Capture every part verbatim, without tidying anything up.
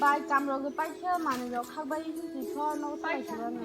Pai kamrok pai khe manwi rok khak bai wngkhe twi kho no pai khe no.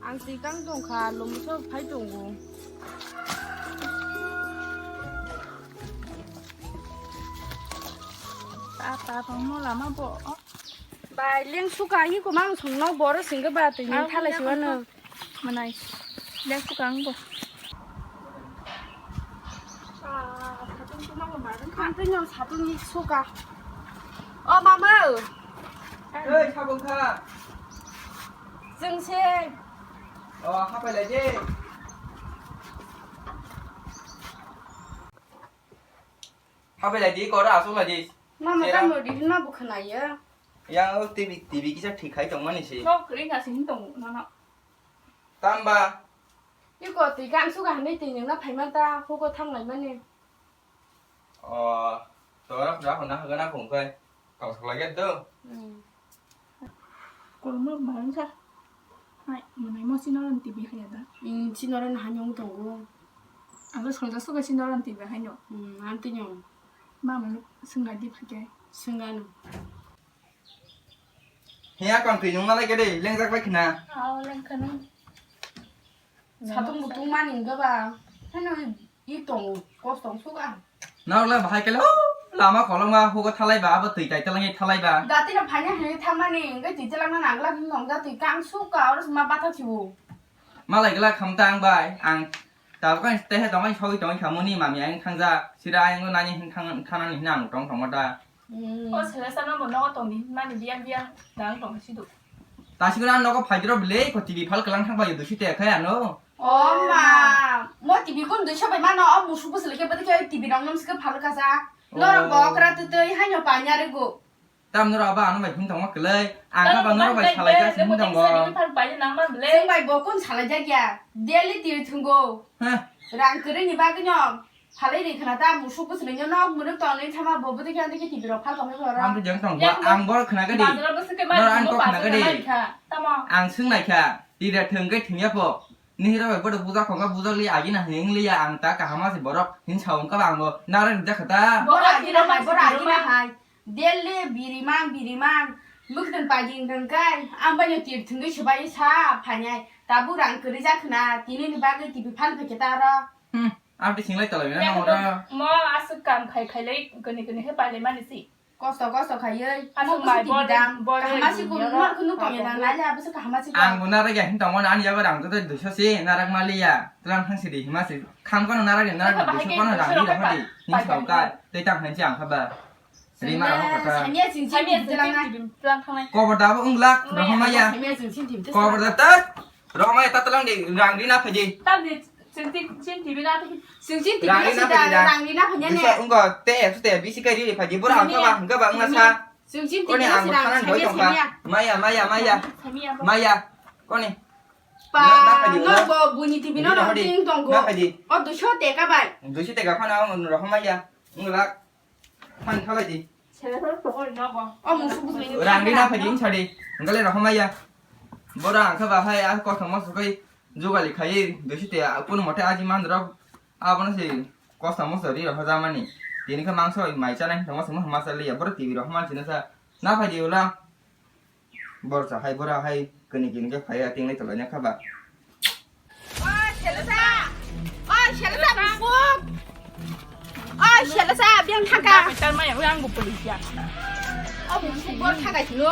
Ang twi kang tong kha, lum so phai tongo. Ta ta tong mo lama bo. Bai leng suka hi ko mang song no boro singga ba twi ni thalai si wano. Manai. Leng suka ang bo. Ang twi no satung ni suka. O mama. Ei, sabung kha. Jeng se. O, hapai lai de. Hapai lai di, kora asuk lai di. Mama, tamo di na bu khana ya. Yang o T V, T V kisa thik khai tong mani si. Nok ring asi hin tong mama. Tamba. Iko twi kang suga hanai twi nang na phaima ta hugo thang lai mani. O, to ra ra hona haga na phung khai. Kau sak lai get do. Hmm. Kolmo bang sa. Hai, manai mo sino ran T V hai da. Hmm, sino ran hanyong tongo. Ang to soi da suga sino ran T V hai no. Hmm, ang twi nyong. Mama sung lai di phai kai. Sung ano. Hiya kon twi nung nalai kede lengjak lai khna. Aw lengkhano. Satung butung mani wngkha ba. Hano i tong kos tong suka. Norok le bahai kele o lama kolong ma hugo thalai ba abo twi tai talang thalai ba. Dati na phanya hini thamani ngai twi talang na nangla nong da twi kang suka oro ma batha chibu. Malai gela khamta ang bai ang. Tabuk ang tehe tongwi sogwi tongwi khamuni mami ayang thangjak. Sira ayang nani hin thang thanani hin ang tong tongma da. Hmm. O sele sa no bo nogo tongdi mani biang biang dang tong sidu. Tasi guna nogo phaidro bile ko T V phal kelang thang bai dusi te khai ano. O ma, mo T V kun duiso bai mano o musu bus leke bade ke T V rong nom sike phal kasa. Norok bo okra tutui haino panya rego. Tam norok abo ano bai him tongma kwlai. Ang kha ba norok bai salai jak him tongo. Chwng bai bo kun salai jak ya. Daily tir thwngo. Heh. Rang kwrwi ni bagwi no phalai ri khna ta musuk bwswlwi no nok mwnwi tonwi thama bo bwtwi khe andikhe T V rok phal tongwi bo oro. Ang to jeng tong ba ang bor khna gadi. Norok ang kok khna gadi. Ang swng nai kha. Tira thwng khe thwngya pho. Nihira bai bodo buja khongkha buja li agi na hing li ya ang ta kahama se borok hin sa wngkha ba ang bo nara rijak kha ta. Bora agi na hai, bora agi na hai. Daily birimang, birimang. Mukdun paging dengkai. Ang bai no tir thungwi subai sa phainai. Tabu rang kwrwi jak khna. Tini ni bagwi T V phan phai khe ta ro. Hmm. Abdi singlai tolai na nang ro. Mo aswk kam khai khai lai kani kani he pai lai mani si. Kosto kosto khaiwi. Aswk mai bor bor kahama si kun nor kun tong ya nang lai abo se kahama si. Ang bo nara ya hin tong ani ya rang to dui so si narak mali ya. Tlang thang si di hima si. Kham kono nara ya nara dui so kono rang di ro di. Ni sau ka. Tei tang han si ang kha ba. Rima rok kha. Samia sing sing tlang nai. Kobor da bo unglak rohoma ya. Samia sing sing tlang. Kobor da ta. Rohoma ya ta tlang di rang di na phaji. Tam di sing sing sing di na ta. Sing sing di na si da rang di na phaji ne. Bisa ungo te su te bisi kai di phaji bura ang ka ba ang ka ba ang na sa. Sing sing di na si da. Maya maya maya. Maya. Koni. Pa no bo buni T V no rang ting tong go. O duiso teka bai. Duiso teka khana rohoma ya. Unglak. Phan khalai di. O musu bujui. Rang di na phaidi wng sadi. Wngkha le rohormaya. Bora wngkha ba hai a kothoma sukai jugali khai duiso te a kuno mote aji mandro. Abono se kosta mosta ri rohor jamani. Tini khe mangso mai chanai tongma songma hama cha liya. Boro T V rohorma china sa. Na phaidi ula. Bor sa hai bora hai kani kini khe phai a tinglai tolai na kha ba. O selesa. O selesa musuk. O selesa biang thangka. Tar ma yang yang bo poli ya. O musuk bor thangka silo.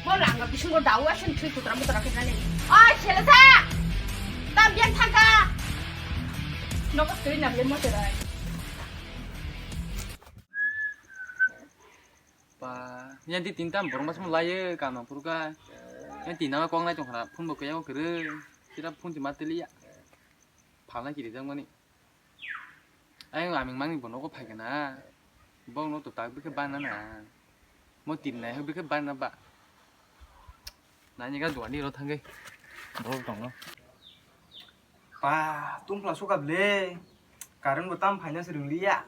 Bor lang ga bising bor dawa sen thui kutra mutra khe nani. O selesa. Tam biang thangka. Nokos thui na le mo terai. Pa, yang di tinta borong mas mulai kam nang purka. Yang tinta ma kong lai tong khana phone bo kaya ko kere. Kira phone ti mateli ya. Phalna kiri jang mani. Ayang aming mangni bono ko phai kana. Bong no to tak bikhe bana na. Mo tin nai bikhe bana ba. Nani ga duani ro thangge. Bol tong no. Pa, tungphla suka ble. Current bo tam phaina se rwliya.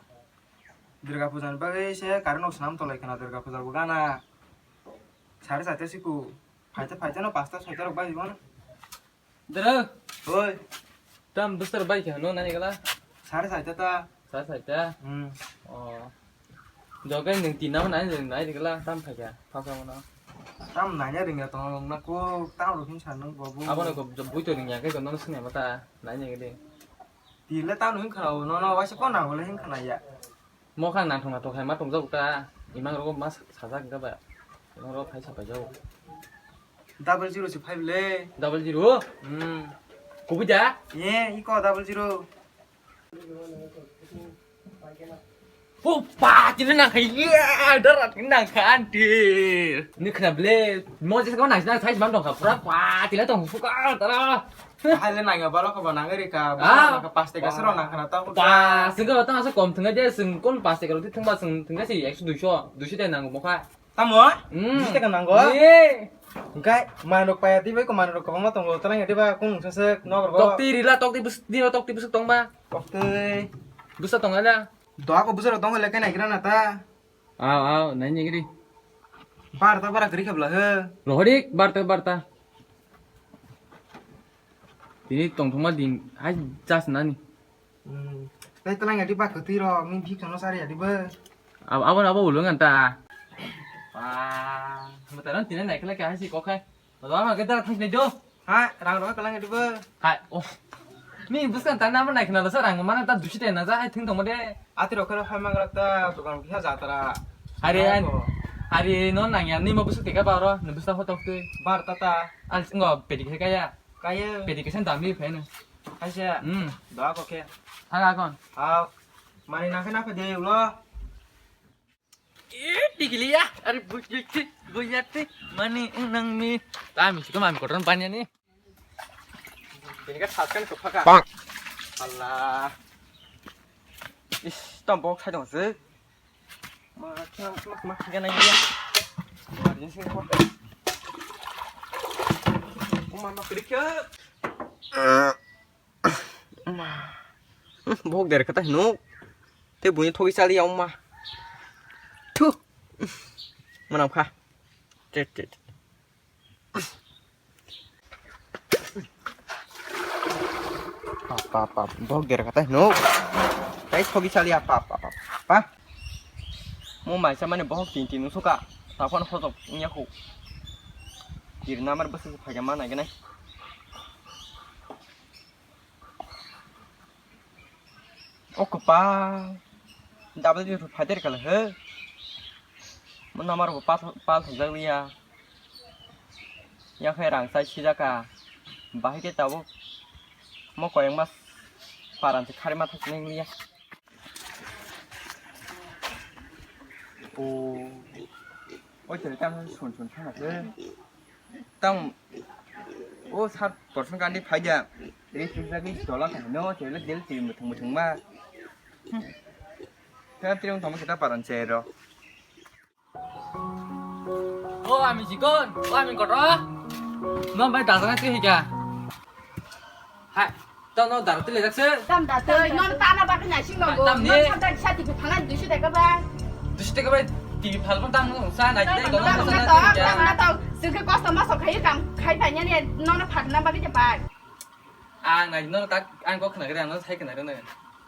Durga puja ni bagwi se current rok swnam tolai khna Durga puja bo gana. Sare chaita siku. Phaita phaita no pasta soita rok bai mano. Dara. Oi. Tam bwsar bai kha no nani gala. Sare chaita ta. Sare chaita. Hmm. Oh. Jogai nwng tinna nai nwng nai rikla tam phaikha phasa mano. Tam nanya ringya tong nong na ko tam ro hin san nong bobu. Abo no ko bui to ringya ke kono sini mata nai ne de. Tile tam hin khana no no waisa ko na hole hin khana ya. Mo khang nang thong na to khai ma tong jok ta imang ro ma sajak ga ba. Imang ro phai sa phai jok. Double zero si five le. Double zero? Hmm. Kubuja? Ye, iko double zero. Ho, pa, tini nang khai, ya, darat nang khai, anti. Ni khna ble, mo jesa ko nang nang sai mam dong kha, pura pa, tila tong fuka, tara. Hai le nang ya, balo ko ba nang ri ka, ah, ka pas te ka sero nang khna ta. Pa, sing ko ta sa kom thang je, sing kon pas te ka ro thang ba sing thang si ekso duiso, duiso de nang mo kha. Tamo? Hmm. Duiso taka nango? Ye. Engkai manrok paya twi bai ko manrok kwbangma tongo, twlang ya twi ba kung nungsa se nok rogo. Tokti rila, tokti bus-, dino tokti bwswk tongma? Tokti. Bwsa tong ala? Doa ko bwsa rok tong le kai nai gira na ta. Aw, aw, nai ni giri. Barta bara kri khabla he. Rohorik, barta, barta. Tini tongthokma din hai jas nani. Hmm. Tei twlang ya di ba kwtwi rok, nini bhiksano sari ya di bo. Ab-, abo, abo ulo ngan ta. Ba, mataran tini nai khlai kha hai si kok hai. Ba, ma ke dara thang sinai do. Ha, rang rok twlang ya di bo. Hai, oh. Ni bwskan ta nama nai khna sa rang mana ta dushi te na ja hai thing tong de. Ati rok khe phai mang rak ta dukan kisa jatra. Hari an. Hari no nang ya ni mo bwswk te ka ba ro, ni bwswk hotok twi. Bar ta ta. Al ngo pedi khe kaya. Kaya. Pedi khe san dam ni phai no. Kaisa. Hmm. Da ko khe. Thang akon. Au. Mani nang khe na phai de ulo. Eh, digiliya. Are bujjiti, bujjati. Mani nang mi. Ta mi ko mami koton panya ni. Ini ka sat kan ko phaka. Allah. Is, tam bok sai dong se. Ma, ma, ma, ma, gana iya. Ma, ini sing ko. Uma ma klik ya. Ma. Bok der kata no. Te buni thogi sali ya uma. Thu. Mana kha. Cek, cek. Apa, apa, bok der kata no. Tai thogi sali apa, apa, apa. Pa. Mo maisa mane bohok tin tin suka. Taphon hojok nya khu. Kir namar bwswk phaikha ma nai gane. O kwpal, double zero phader kala he. Mo namar bo pal, pal thajak liya. Ya khe rang chai sijaka. Bahai khe tabuk mo koyang mas paran se khari ma thok neng liya. O. Oi, tele tang sun sun thang ase. Tang. O sat person kandi phaida. Ri sujak ni dola thang no, tele del ti muthung muthung ma. Tele tiri tong kita paran chero. O ami jikon, o ami kotor. Non bai dajana ti hika. Hai, tamo no daro tile jakse. Tam da tei non tana bagwi naising no. Tam ni. Non tanta sati ke thana duiso taka ba. Duiso taka ba T V phalpon tam no sa nai tei. Tam na to, tam na to. Sungke kosto ma sok khai kam khai phanya ni non phatna bagwi je pai. Ang nai no tak ang kok khna gre ang no sai khna gre no.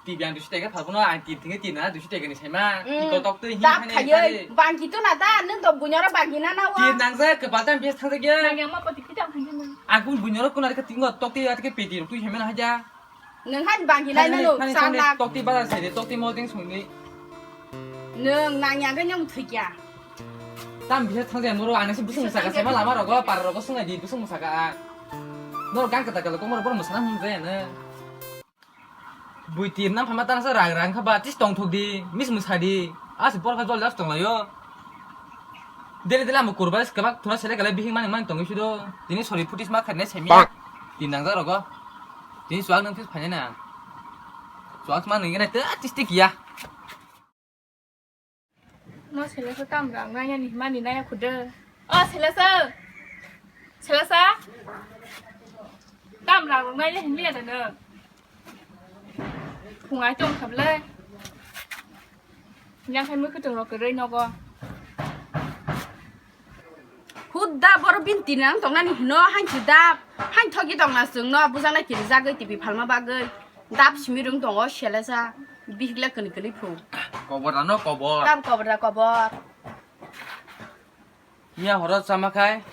T V ang duiso taka phalpon no ang T V thingke tina duiso taka ni saima. Iko tok tei hin. Tak khani khayoi. Bangki to na da nung to bunyora bangki na na wa. Ti nang je kepal tam bes thang je. Nang yang ma poti kita thang je na. Aku bunyoro kuna ke tingo tokti atke peti rok tui hemen haja. Nung han bangki lai nanu. Tokti bazar sai de tokti mo ding sungni. Nung nang yang ke nyong thui kya. Tam bisa thang je moro ane se busung saka sama lama rogo par rogo sungai di busung saka. Nor gang kata kala komor bor musana hum je na. Bui tir nam phama tang sa rang rang kha ba tis tong thok di mis musa di. As por kha jol jas tong layo. Dele dele amo kurba is kabak thura sele kale bihing mani mani tong isu do. Tini sori putis ma kharne semi. Tin nang jaro go. Tini suak nang tis phane na. Suak ma nang ina te tis tik ya. No selesa tam rang nai ni mani nai khude. O selesa. Selesa. Tam rang nai ni hinli ada no. Phungai tong khable. Yang khai mukhu tong rok rei nogo. Hudda boro bin tinang tong nani hino hain chuda. Hain thogi tong na sung no bujang na kiri jagoi T V phalma bagoi. Dap simi rung tongo selesa. Bihikla kani kani phu. Kobor ano kobor. Tam kobor da kobor. Miya horo chama khai,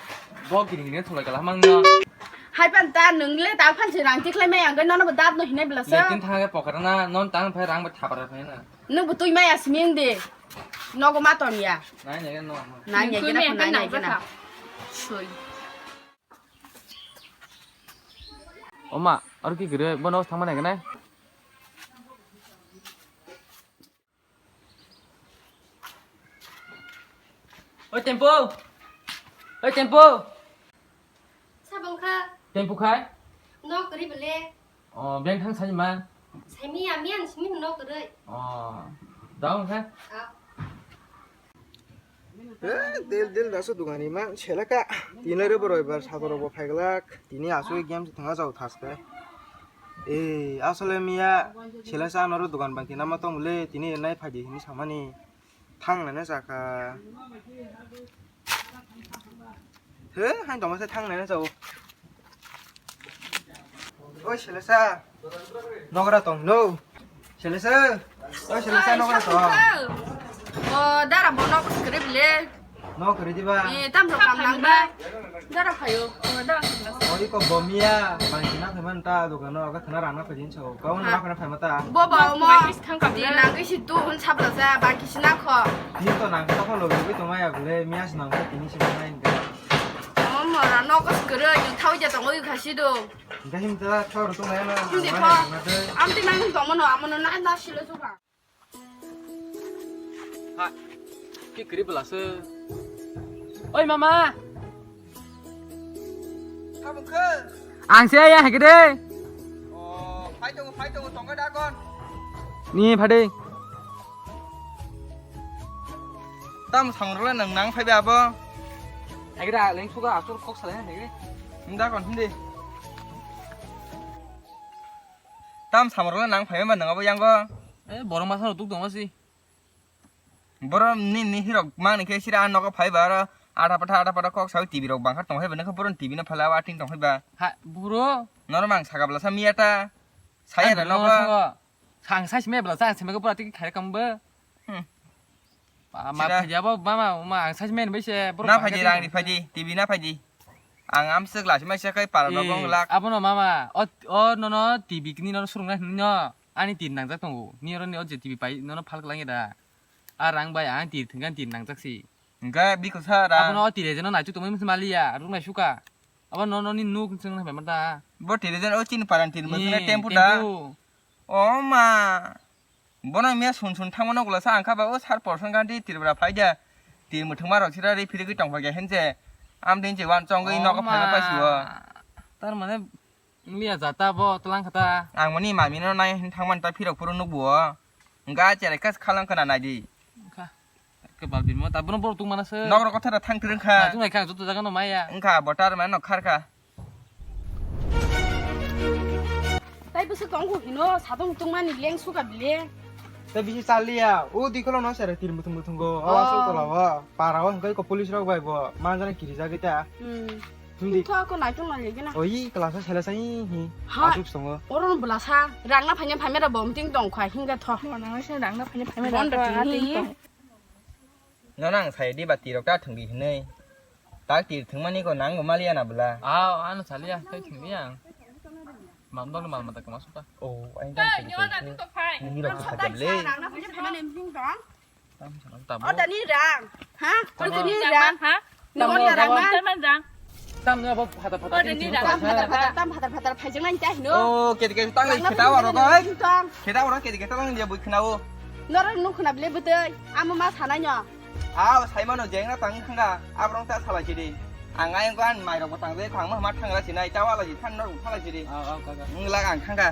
bo gini gini tholai kala mangno. Hai pan ta nung le ta phan se rang tiklai mai ang nono bo dab no hinai bela sa. Lekin thang ke pocket na non tang phai rang ba thapar phai na. Nung bo tui mai asming de. Nogo ma ton ya. Nai ne no. Nai ne gena nai ne gena. Soi. Oma, aro ki gire bono thangma nai gena. Oi, tempo! Oi, tempo! Sabang kha. Tempo khai? Nok ri bele. Oh, beng thang sai ma? Sai mi ami ang simi nok ri. Oh, daun kha? Ah. Eh, del del daso dugani ma selaka. Tini re boro bar saboro bo phaiglak. Tini asu game thanga jau thaske. Eh, asole miya selasa anoro dugan bangki nama tong le tini nai phaidi hini samani. Thang nana saka. He, hai toma se thang nana jau. Oi, selesa. Nogra tong, no. Selesa. Oi, selesa, nogra tong. O, dara bono script le. No, kere diba. Eh, tam ro kam nang ba. Dara phayo. O, dara kam nang. Oi, ko bomia, bangkina phaimanta, dogano, aga thana rana phajin so. Kau na phana phaimata. Bo ba mo. Di nang ke si tu hun sabla sa, bangki si na kho. Ni to nang to kho lo, bi to maya gule, mias nang ko tini si nang. Mora nogo kwrwi, thau ja tongo khasi do. Gahim ta thor to maya na. Hindi tho. Amti mang tongmo no, amono na na silo suka. Ha. Ki kri bela se. Oi mama. Habung khe. Ang se ya hege de. Oh, phai tongo, phai tongo, tongo da kon. Ni phade. Tam sangrole nang nang phaibe abo. Agira leng suga asur kok salai na hege. Nda kon hindi. Tam sangrole nang phaibe ma nang abo yango. Eh, borok masa rok tuk tongo si. Borok ni ni hirok mang ni khe sira nogo phaiba aro ada patha ada patha kok sawi T V rok bangkha tong phaiba nokha borok T V no phala ating tong phaiba. Ha, buro. Norok mang sagabla sa miya ta. Saya da nogo. Sang size me bela, sang size me pura tiki khai kam ba. Hmm. Ma Sida. Phaidi abo, ma, ma, ma, ang size me bai se, bro, na phaidi rang ri phaidi, T V na phaidi. Ang am sik la, sima se kai para no bong lak. Abo no mama, o, o, no, no, T V kini no surung na no, ani tir nang jak tongo. Ni oro ni o je T V pai, no, no, phal klang da. A rang bai ang tir thengkan tir nang jak si. Hingke bikho sa ra. Abono o tire jeno naichuk tongmani maliya, ruk naisuka. Abo no, no ni nuk chwng nang bai mata. Bo tire jeno o chini paran tir mosna tempo da. Tempo. O ma. Bono miya sun sun thangmano gula sa angkha ba o sar porson ganti tir bra phaida. Tir muthungma rok sira ri phirigwi tongpha ge henje. Am din je wan chongwi nogo phana paisuo. Tar mane Wngya jata bo tlang kha ta. Ang mani mami no nai hin thang man ta phirok phuru nuk bo. Hingga cherai kha khalang khna nai di. Kha. Kebal bimo ta bono borok tung mana se. Nok rok kothara thang twrwng kha. Tung nai kha joto jaga no maya. Wngkha bo tar mano khar kha. Tai bwswk tong kho hino sadong tung mani leng suka bile. Tai bisi chaliya. O dikolo no sere tir muthung muthung go. Awa sok tola wa. Para wa hingkai ko police rok bai bo. Manjana kiri jagwi ta. Hmm. Hindi. Tho ko naitok nai legi na. Oi, class o sela sai hi. Ha. Asuk songo. Oro no bwla sa. Rang na phaina phaimera bom ting tong kha hinga tho. Mo nang se rang na phaina phaimera. Bon da ting hi. No nang sai di ba tirok ta thung di hinai. Ta tir thung mani ko nang go maliya na bwla. Aw, ano saliya, tai thung di ang. Mam dong mal mata kama suka. Oh, ai dong. Ni rok sa le. Rang na phaina phaimera bom ting tong. Tam sana tam. Order ni rang. Ha? Order ni rang. Ha? Ni order rang ma? Tam na bo phata phata. Order ni rang. Tam phata phata, tam phata phata phaijak nai ta hino. Oh, kete kete tang kheta waro ko, hai. Kheta waro kete kete tang dia bui khna o. Noro nu khna bile bwtwi. Amo ma sanai no. Aw, sai mano jeng na tang khanga. Abrong ta salai chidi. Ang ayang ko an mai rok bo tang de khang ma ma thang la chinai. Ta wala ji than nor thang la chidi. Aw, aw, kaka. Ngla ang khanga.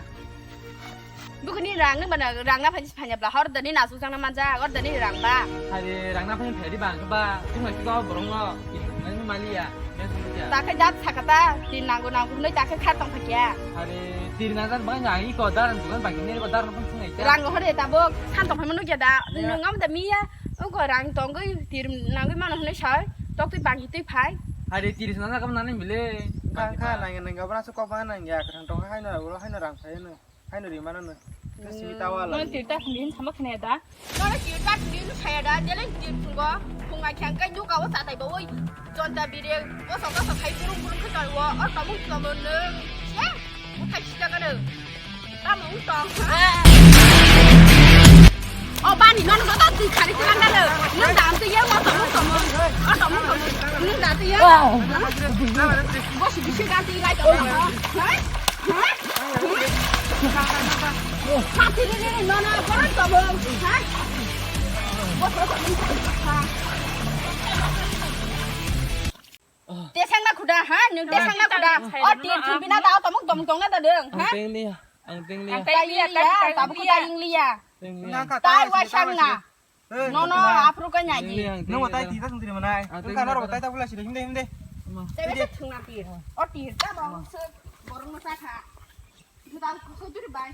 Bukuni rang nang bana rang na phaji phanya bla hor dani nasu jang na manja hor dani rang ba. Hari rang na phaji phadi bang ba tung hai ba borong no. Nang maliya. Takai dat sakata tin nanggo nanggo noi takai khat tong phakya. Hari tir na jan bang ngai ko dar dugan bagi ne ko dar no phung ngai. Rang hor de tabuk khan tong phai mano kya da. Nang am da miya. Oko rang tong goi tir nanggo mano hne sai. Tok tui bagi tui phai. Hari tir na kam nani bile. Kha kha nang nang ga bana su ko ba nang ya khan tong hai no hai no rang phai no. Haino ri mano no. Simi tawala. Nono tirta thumbi hin sama khne da. Nono tirta thumbi hin saya da, jele tir thungo. Phung ai khang kai duka o satai bo oi. Jonta bire o sok sok khai burung burung khe tong o. O tomung tomung nung. He? O khai sida ka nung. Tamung tong. O bani nono joto twi khari twi landa le. Nung da twi yang o tomung tomung. O tomung tomung. Nung da twi yang. Bo si bisi ga twi lai tong. He? Tesang na khuda, ha? Nung tesang na khuda. O tin tin bina da, tomuk tomuk tong na da deng, ha? Ang teng liya, ang teng liya. Ang teng liya, tabuk ta ing liya. Teng liya. Tar wa sang na. Nono, aphuru ka nyaji. Nung batai tita sung tiri manai. Ang teng liya. Nung ka noro batai ta pula sida himde himde. Tebe ta thung na tir. O tir ta bang se borong na sa kha. Itu ta ko duri bai.